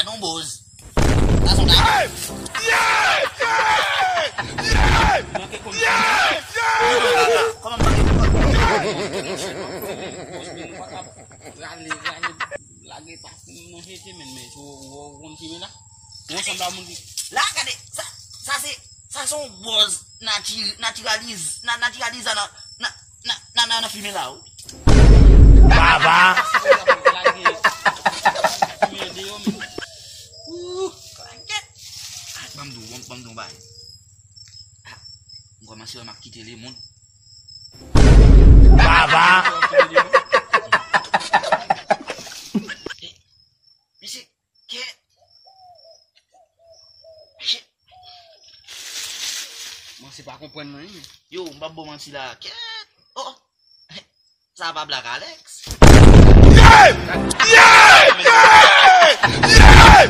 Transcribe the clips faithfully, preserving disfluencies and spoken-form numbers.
Non, boz. Sa se yon ta. Manke konn. Kòman manke konn? Rale, rale, lage pa manje te men, men, ou, ou, ou konn ki men la? Ou sanble a moun ki. La, gade, sa, sa se, sa se yon boz nati-, natiraliz-, na-, natiralize nan, nan, nan, nan, nan, nan fimen la, wi. Baba! Lage fimen deyò, men. Ouh, klanket. Ah, ban m di w, ban m, ban m di w yon bagay. Ah, m kòmanse wè m ap kite lemonn. Baba! Mesye, kè. Shit. Mwen se pa konprann mwen, wi. Yo, m p ap ba w manti la. Kèt. Oh, oh. Sa pa Black Alex? Yeah! Yeah! Yeah! Yeah!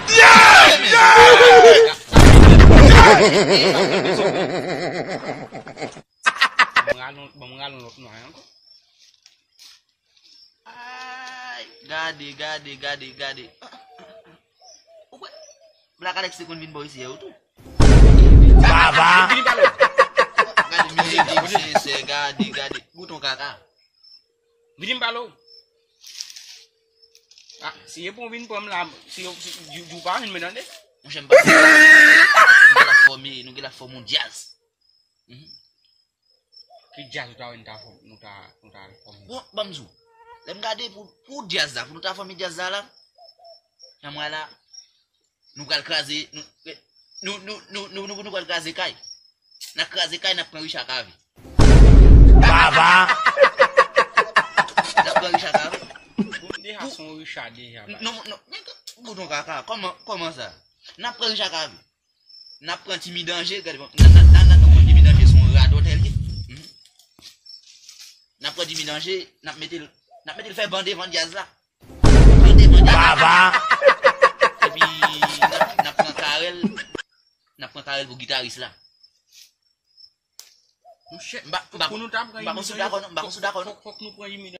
Yeah! Yeah! Ban m rale yon, ban m rale yon lòt nwa ankò. Ay, gade, gade, gade, gade. Ou kwè? Black Alex te konn vin bò isi yè tou. Baba! Gade, mizisyen sensè, gade, gade. Bouton kaka. Vini m pale w. Ah, si e pou w vin pran m la, si yo, si, di, di w pa vin, men tande. Monchè, m pa. Nou gen la fòme, nou gen la fòme yon djaz. Mhm. Ki djaz ou ta wè nou ta fò-, nou ta, nou ta al fòme? Bon, ban m di w. Lè m gade pou, pou djaz la, pou nou ta fòme djaz la la, nan mwa la, nou pral kraze, nou, nou, nou pral kraze kay. N ap kraze kay, n ap pran Richard Cavé. Baba! N ap pran Richard Cavé. Bon, deja se yon Richard deja, baz. Non, non, men bouton kaka, kòman, kòman sa? N ap pran Richard Cavé. N ap pran Jimmy Danger, gade bon, n ap, n ap, n ap, n ap pran Jimmy Danger, se yon radòtè l ye. Mhm. N ap pran Jimmy Danger, n ap mete l, n ap mete l fè ban devan djaz la. Ban devan djaz la. Baba! Epi, n ap, n ap pran Carel, n ap pran Carel pou gitaris la. Monchè, m pa, m pa, pou nou ta pran m pa konn si w dakò non, m pa konn si w dakò non. Fòk, fòk nou pran Jimmy